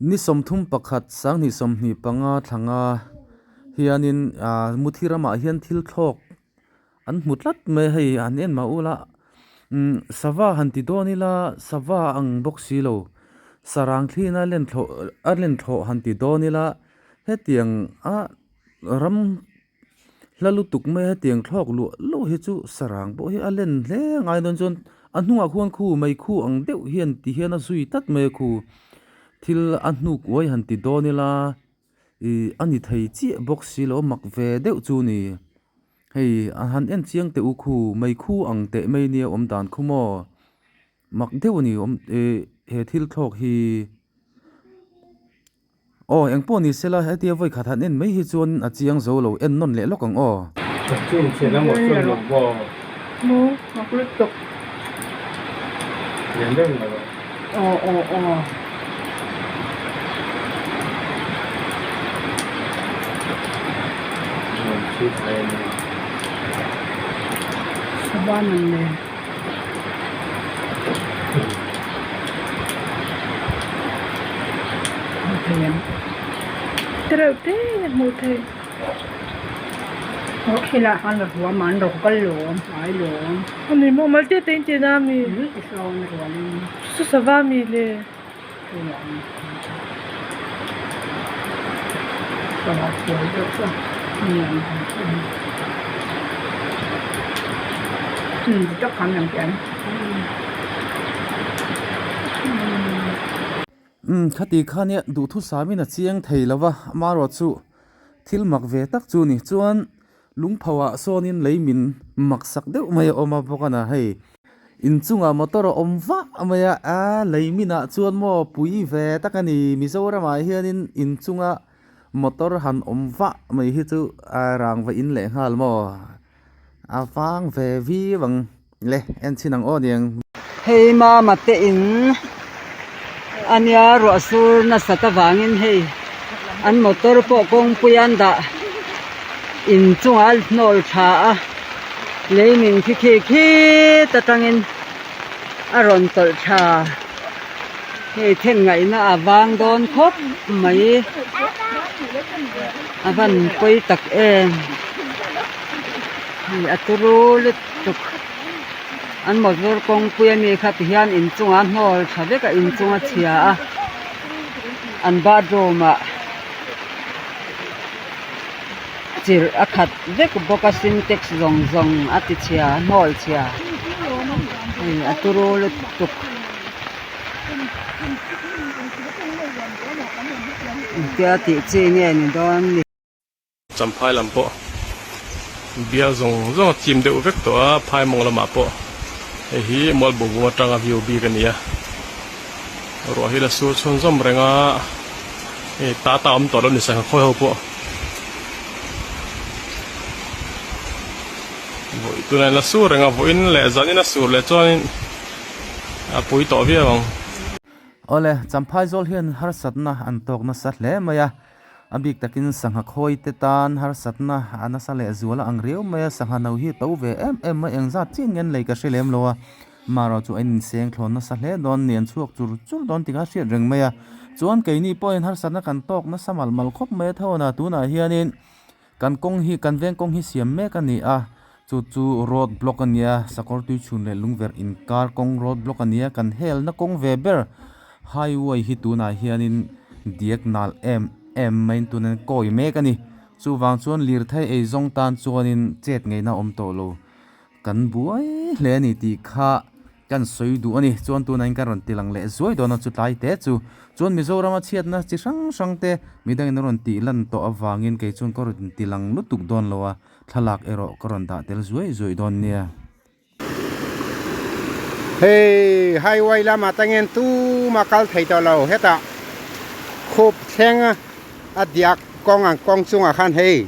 Ni 31 2025 thlanga hianin ah muthi ramah hian thil thlawk an hmu tlat mai a hei han en mah ula umm sava han ti dawn ila sava a ang bawk si lo sarang thlin a len thlawh a len thlawh han ti dawn ila hetiang a ram hla lutuk mai a hetiang thlawk luah luah hi chu sarang pawh hi a len hle ngai dawn chuan a hnungah khuan khu mei khu ang deuh hian ti hian a zui tlat mai a khu thil a hnuk uai han ti dawn ila. Ih a ni thei chiah bawk si lo mak ve deuh chu ni. Hei a han en chiang teh u khu mei khu ang teh mai nia awm dan khu maw mak deuh a ni awm ih he thil thlawk hi aw engpawh ni sela hetia vawi khat han en mai hi chuan a chiang zo lo en nawn leh lawk ang aw. Aw aw aw. Saban an nei. Hmuh theih em? Tereuh te in a hmuh theih. Aw khilai khan a ruam a an rawn kal lawm ai lawm. Ani maw mal te te in tih na ami? Chu sava mi le. Umm khati kha nia duhthusam in a chiang thei lo va amaherawh chu thil mak ve tak chu ni chuan Lungpho ah sawnin lei min mak sak deuh mai a awm a bawk a na hei inchungah motor a awm vah mai a a lei minah chuan maw pui ve tak a ni Mizoram ah hianin inchunga motor han awm vah mai hi chu a rang va in leh nghal maw a vang ve viau ang le en chhin ang aw niang. Hei mama te in ania ruah sur nasat avangin hei an motor pawh kawngpui an dah in chungah a hnawl tha a lei min khi khi khit atangin a rawn tawlh tha hei then ngaihna a vang dawn khawp mai a van pawi tak em hei a turu lutuk. An motor kawngpui a mi kha ti hian inchungah a hnawl tha vek a inchung a chhia a an bathroom ah chirh a khat vek bawk a sintex zawng zawng a ti chhia a hnawl chhia hei a turu lutuk engtia tih chi nge ni dawn ni. Champhai lam pawh bial zawng zawng a chim deuh vek tawh a, phai mawng lamah pawh hei hi Mualbawbung atanga view bik a ni a, ruah hi la sur chhunzawm reng a, hei ta ta awm tawh lo ni sangha khawi ho pawh vawi tunah la sur reng a, vawiin leh zanin a sur leh chuanin a pui tawh viau ang. Awle, Champhai zawl hian harsatna an tawk nasa hle mai a. A bik takin sangha khawi te tan harsatna a nasa leh zual a ang riau mai a, sangha no hi to ve em em mai, engzat chiah nge an lei ka hre lem lo a, marawh chu a inseng thlawn nasa hle dawn ni, an chhuak chur chur dawn tih kha a hriat reng mai a, chuan keini pawhin harsatna kan tawk nasa mal mal khawp mai a tho a, tunah hianin kan kawng hi kan veng kawng hi siam mek a ni a, chu chu road block a nia, sakawr tui chhun leh lungverh inkar kawng road block a nia, kan helna kawng ve ber. Highway hi tunah hianin diak nal em em maiin tunin kawi mek a ni. Chuvang chuan lirthei eizawng tan chuanin chet ngeina awm tawh lo. Kan buai hle a ni tih kha kan sawi duh a ni. Chuan tunahin kan rawn tilang leh zuai dawn a chu tlai te chu. Chuan Mizorama chhiatna chi hrang hrang te midangin a rawn tih lan tawh avangin kei chuan ka rawn tilang lutuk dawn lo a, thlalak erawh ka rawn dah tel zuai zuai dawn nia. Hei highway lamah tangin tuma kal thei tawh lo hetah khup thleng a diak kawng ang kawng chungah khan hei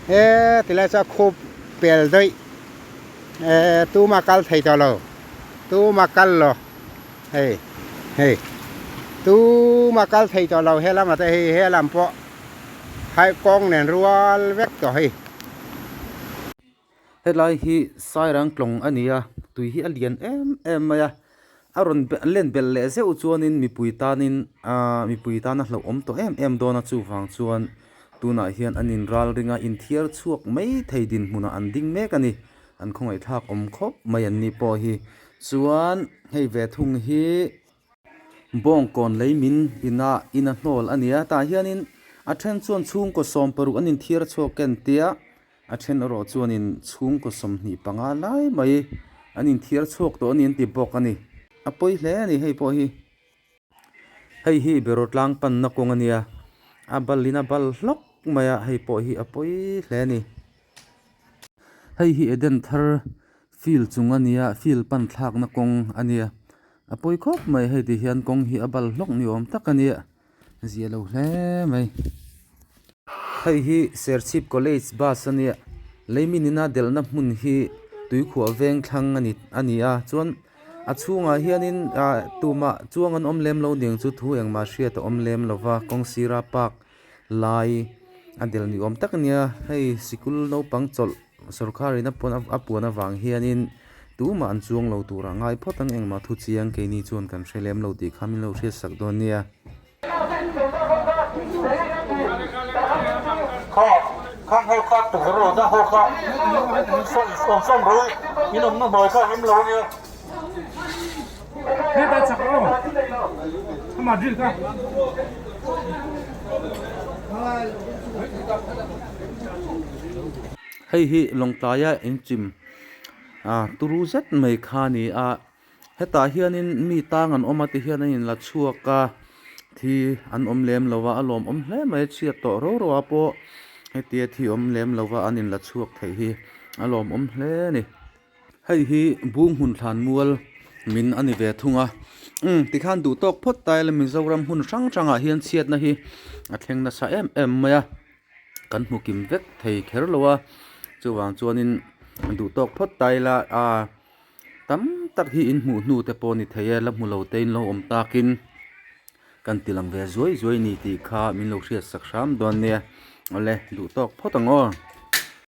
he tilai chu a khup pel daih eh tuma kal thei tawh lo tuma kal lo hei hei tuma kal thei tawh lo he lamah te hei he lam pawh hai kawng nen rual vek tawh hei. Helai hi Sairang tlawng a ni a, tui hi a lian em em mai a. A rawn len belh leh zeuh chuanin mipui tanin aaa mipui tana hlauhawm tawh em em dawn a chuvang chuan tunah hian an inral ring a inthiar chhuak mai thei dinhmunah an ding mek a ni an khawngaihthlak awm khawp mai an ni pawh hi chuan hei ve thung hi Bawngkawn lei min ina ina hnawl a ni a tah hianin a then chuan chhungkaw sawm paruk an inthiar chhuak a entia A then erawh chuanin chhungkaw 25 lai mai an inthiar chhuak tawh a ni an ti bawk a ni. A pawi hle a ni hei pawh hi. Hei hi beraw tlang panna kawng a nia, a bal in a bal hlawk mai a, hei pawh hi a pawi hle a ni. Hei hi Eden thar field chung a nia, field pan thlakna kawng a nia, a pawi khawp mai hei ti hian kawng hi a bal hlawk ni awm tak a nia. Zia lo hle mai. Hei hi Serchhip College bus a nia leimin ina delhna hmun hi tuikhuah veng thlang a ni a ni a chuan a chhungah hianin ah tumah chuang an awm lem lo niang chu thu engmah hriat a awm lem lo va kawng sira park lai a delh ni awm tak a nia hei sikul naupang chawlh sorkar in a pawn a puan avang hianin tumah an chuang lo turah ngai phawt ang engmah thu chiang keini chuan kan hre lem lo tih kha min lo hriat sak dawn nia. Hei hi Lawngtlaia inchim ah turu zet mai kha a ni a hetah hianin mi tang an awm a ti hian an inla chhuak a thi an awm lem lo a a lawmawm hle mai a chhiat tawh ro ro ah pawh hetia thi awm lem lo a an inla chhuak theih hi a lawmawm hle a ni. Hei hi bung hmun thlan mual min a ni ve thung a umm tikhan duh tawk phawt ta ila Mizoram hmun hrang hrangah hian chhiatna hi a thleng nasa em em mai a kan hmu kim vek thei kher lo a chuvang chuanin duh tawk phawt ta ila aa tam tak hi in hmuh hnu te pawh a ni thei e la hmu lo te in lo awm takin kan ti lang ve zuai zuai a ni tih kha min lo hriat sak hram dawn nia awle duh tawk phawt ang aw.